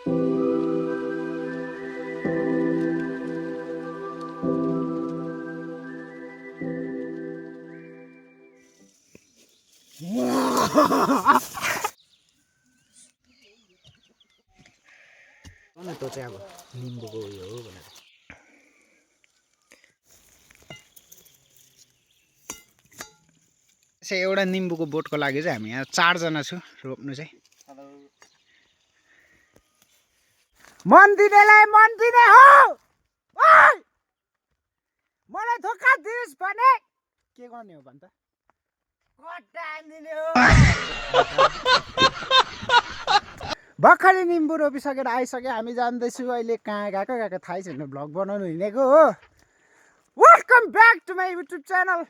त्यो चाहिँ अब निम्बुको उयो हो भनेर एउटा निम्बुको बोटको लागि चाहिँ हामी यहाँ 4 जना छु रोप्नु चाहिँ। मन दिनेलाई मन दिने हो। ओइ मलाई धोका दिस भने के गर्ने हो भन्छ भर्खरै निम्बु रोपिसकेर आइसक्यो हामी जान्दैछु अहिले कहाँ गएको थाहै छैन भ्लग बनाउनु हिँडेको हो। Welcome back to my YouTube channel.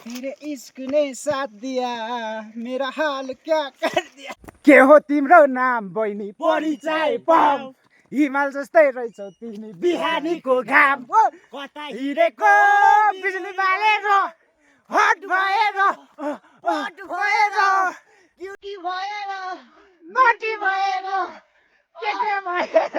तेरे इश्क ने साथ दिया मेरा हाल क्या कर दिया। के हो तिम्रो नाम बहिनी परिचय पाऊ हिमाल जस्तै रहेछौ तिमी बिहानीको घाम कता हिँडेको बिजुली बालेर हट भएर क्युटी भएर नटी भएर केटे भएर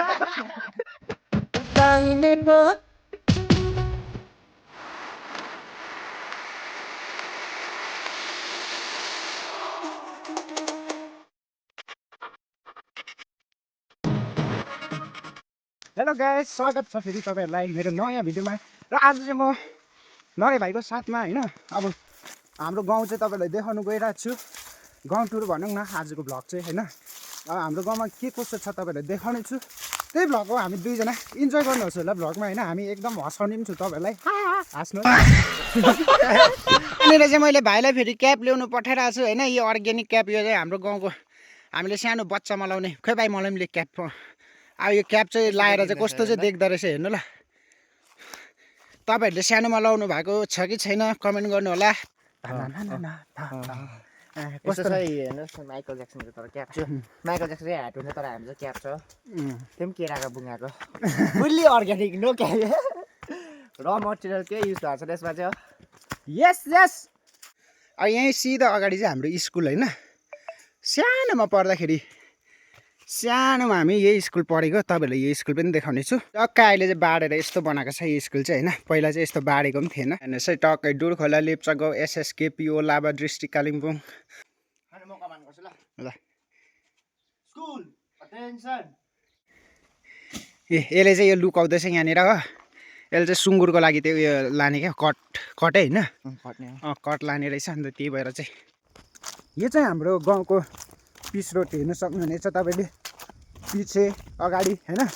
हेलो गाइस स्वागत छ फेरि तपाईहरुलाई मेरो नयाँ भिडियोमा। र आज चाहिँ म नरे भाइको साथमा हैन अब हाम्रो गाउँ चाहिँ तपाईहरुलाई देखाउन गइरहेको छु। गाउँ टुर भनौँ न आजको भ्लग चाहिँ हैन। अब हाम्रो गाउँमा के कस्तो छ तपाईहरुलाई देखाउने छु। त्यही भ्लग हो हामी दुई जना इन्जोय गर्नुहोस् होला भ्लगमा हैन। हामी एकदम हँसाउने पनि छु तपाईहरुलाई हाँस्नु। अनि चाहिँ मैले भाइलाई फेरि क्याप ल्याउनु पठाइरहेको छु हैन। यो अर्ग्यानिक क्याप यो चाहिँ हाम्रो गाउँको हामीले सानो बच्चामा लाउने खै भाइ मलाई पनि ले क्याप। अब यो क्याप चाहिँ लाएर चाहिँ कस्तो चाहिँ देख्दो रहेछ हेर्नु ल। तपाईहरुले सानोमा लाउनु भएको छ कि छैन कमेन्ट गर्नु होला। कस्तो छ हेर्नुस् माइकल ज्याक्सनको तर क्याप छ। माइकल ज्याक्सन ह्याट हुन्छ तर हाम्रो चाहिँ क्याप छ। त्यो पनि केराको बुङ्गाको फुल्ली अर्ग्यानिक नो क्याप र मटेरियल के युज भएको छ त्यसमा चाहिँ। यस यस अब यहीँ सिधा अगाडि चाहिँ हाम्रो स्कुल हैन। सानोमा पढ्दाखेरि सानोमा हामी यही स्कुल पढेको तपाईहरुलाई यो स्कुल पनि देखाउने छु। टक्कै अहिले चाहिँ बाडेर यस्तो बनाएको छ यो स्कुल चाहिँ हैन। पहिला चाहिँ यस्तो बाडेको पनि थिएन। हेर्नुस् है टक्कै डुरखोला लेप्चा गाउँ एसएसकेपी ओलाबा डिस्ट्रिक्ट कालिम्पोङ। अनि म कमान गर्छु ल स्कुल अटेन्सन। यसले चाहिँ यो लुकाउँदैछ यहाँनिर हो। यसले चाहिँ सुँगुरको लागि त्यो उयो लाने क्या कटै हैन कट लाने रहेछ। अन्त त्यही भएर चाहिँ यो चाहिँ हाम्रो गाउँको पिच रोड हेर्न सक्नुहुनेछ तपाईले पछि अगाडि हैन।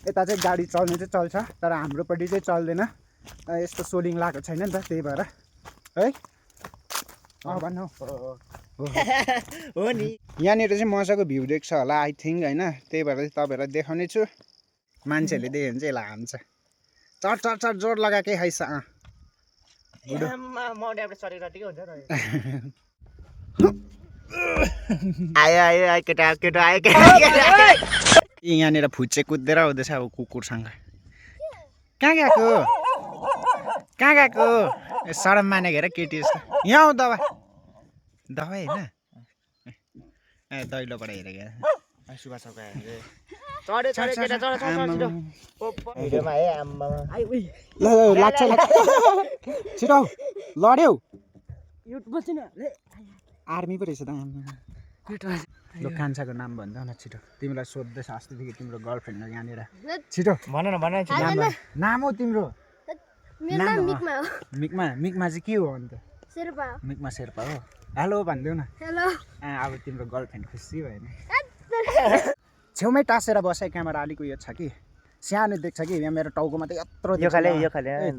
यता चाहिँ गाडी चल्ने चाहिँ चल्छ तर हाम्रोपट्टि चाहिँ चल्दैन यस्तो सोलिङ लागेको छैन नि त त्यही भएर है भन्नु हो नि। यहाँनिर चाहिँ मजाको भ्यू देख्छ होला आई थिङ्क हैन। त्यही भएर चाहिँ तपाईहरुलाई देखाउने छु। मान्छेहरूले देख्यो भने चाहिँ यसलाई हान्छ चट चट चट जोड लगाएकै हैछ माउन्ट एभरेस्ट चढेर ठिकै हुन्छ आयो केटा केटा आयो यहाँनिर फुच्चे कुदेर आउँदैछ अब कुकुरसँग। कहाँ गएको सरम माने घेर केटी जस्तो। यहाँ आऊ दबाई होइन दैलोबाट हेरेको लाग्छ छिटो लड्यौ आर्मी पो रहेछ त। ल कान्छाको नाम भन्दा न छिटो। तिमीलाई सोध्दैछ अस्तिदेखि तिम्रो गर्लफ्रेन्ड हो यहाँनिर छिटो भन न नाम हो तिम्रो मिकमा चाहिँ के हो अन्त मिकमा शेर्पा हो। हेलो भनिदेऊ न। अब तिम्रो गर्लफ्रेन्ड खुसी भयो नि। छेउमै टाँसेर बसे क्यामेरा अलिक उयो छ कि सानो देख्छ कि यहाँ मेरो टाउकोमा त यत्रो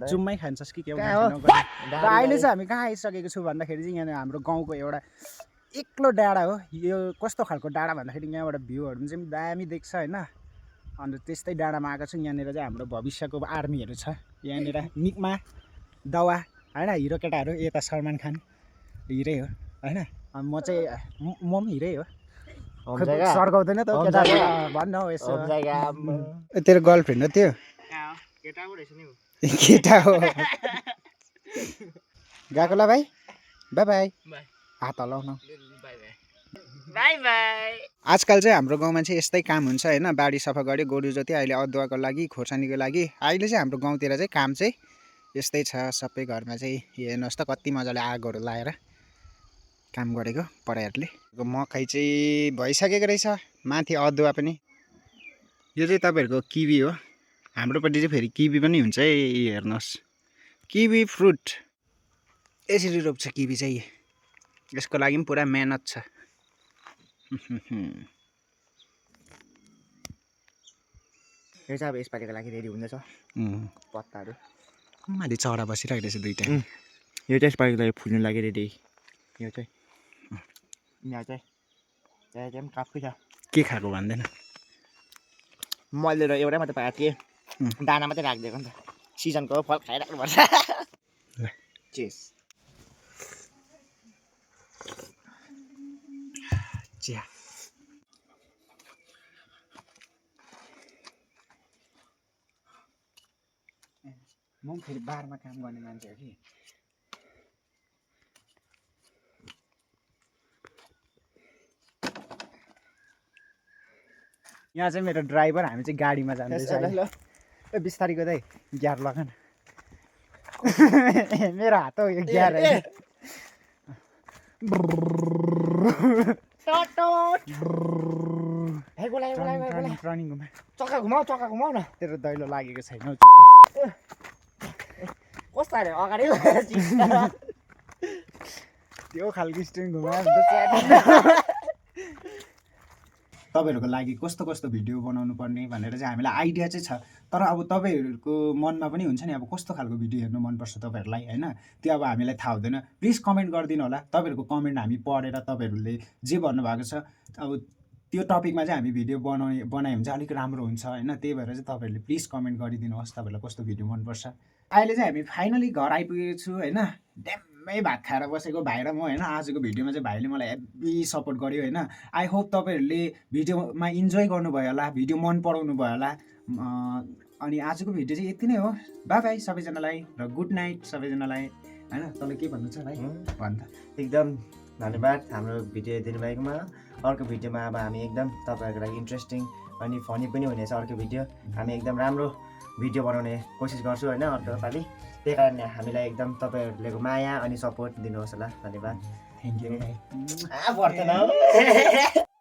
चुम्मै खान्छस् कि के अहिले चाहिँ हामी कहाँ आइसकेको छु भन्दाखेरि चाहिँ यहाँ हाम्रो गाउँको एउटा एक्लो डाँडा हो। यो कस्तो खालको डाँडा भन्दाखेरि यहाँबाट भ्यूहरू चाहिँ दामी देख्छ होइन। अन्त त्यस्तै डाँडामा आएको छु। यहाँनिर चाहिँ हाम्रो भविष्यको आर्मीहरू छ यहाँनिर मिकमा दावा होइन। हिरो केटाहरू यता सलमान खान हिरै हो होइन। म चाहिँ म पनि हिरै हो सर्काउँदैन त भन्न हो यसो। तेरो गर्लफ्रेन्ड हो त्यो केटा हो गएको ल भाइ बाई बाई हात हलाउन बाई बाई। आजकल चाहिँ हाम्रो गाउँमा चाहिँ यस्तै काम हुन्छ होइन बारी सफा गऱ्यो गोरु जोत्यो अहिले अदुवाको लागि खोर्सानीको लागि अहिले चाहिँ हाम्रो गाउँतिर चाहिँ काम चाहिँ यस्तै छ सबै घरमा चाहिँ हेर्नुहोस् त कति मजाले आगोहरू लाएर काम गरेको पढाइहरूले मकै चाहिँ भइसकेको रहेछ माथि अदुवा पनि यो चाहिँ तपाईँहरूको किवी हो हाम्रोपट्टि चाहिँ फेरि किवी पनि हुन्छ है हेर्नुहोस् किवी फ्रुट यसरी रोप्छ किवी चाहिँ यसको लागि पनि पुरा मेहनत छ यो चाहिँ अब यसपालिको लागि रेडी हुँदैछ पत्ताहरू माथि चरा बसिरहेको रहेछ दुइटा यो चाहिँ यसपालिको लागि फुल्नु लागि रेडी यो चाहिँ यहाँ चाहिँ पनि काफी छ के खाएको भन्दैन मैले र एउटै मात्रै पाएको थिएँ दाना मात्रै राखिदिएको नि त सिजनको फल खाइराख्नुपर्छ चेस चिया म पनि फेरि बारमा काम गर्ने मान्छे हो कि यहाँ चाहिँ मेरो ड्राइभर हामी चाहिँ गाडीमा जाँदैछ बिस्तारी दाइ ग्यार लगान मेरो हात हो यो ग्यार रनिङ घुमा चक्का घुमाउ न तेरो दैलो लागेको छैन हौ कस्तो अरे अगाडि त्यो खालको स्ट्रिङ घुमायो तपाईँहरूको लागि कस्तो कस्तो भिडियो बनाउनु पर्ने भनेर चाहिँ हामीलाई आइडिया चाहिँ छ तर अब तपाईँहरूको मनमा पनि हुन्छ नि अब कस्तो खालको भिडियो हेर्नु मनपर्छ तपाईँहरूलाई होइन त्यो अब हामीलाई थाहा हुँदैन प्लिज कमेन्ट गरिदिनु होला तपाईँहरूको कमेन्ट हामी पढेर तपाईँहरूले जे भन्नुभएको छ अब त्यो टपिकमा चाहिँ हामी भिडियो बनायो भने चाहिँ अलिक राम्रो हुन्छ होइन त्यही भएर चाहिँ तपाईँहरूले प्लिज कमेन्ट गरिदिनुहोस् तपाईँहरूलाई कस्तो भिडियो मनपर्छ अहिले चाहिँ हामी फाइनली घर आइपुगेको छु होइन ड्याम्मै भात खाएर बसेको भाइ र म होइन आजको भिडियोमा चाहिँ भाइले मलाई हेभी सपोर्ट गर्यो होइन आई होप तपाईँहरूले भिडियोमा इन्जोय गर्नुभयो होला भिडियो मन पराउनु भयो होला अनि आजको भिडियो चाहिँ यति नै हो बाई बाई सबैजनालाई र गुड नाइट सबैजनालाई होइन तँलाई के भन्नु छ भाइ भन् त एकदम धन्यवाद हाम्रो भिडियो दिनुभएकोमा अर्को भिडियोमा अब हामी एकदम तपाईँहरूको लागि इन्ट्रेस्टिङ अनि फनी पनि हुनेछ अर्को भिडियो हामी एकदम राम्रो भिडियो बनाउने कोसिस गर्छु होइन अर्को पालि त्यही कारणले हामीलाई एकदम तपाईँहरूको माया अनि सपोर्ट दिनुहोस् होला धन्यवाद थ्याङ्क यू पर्दैन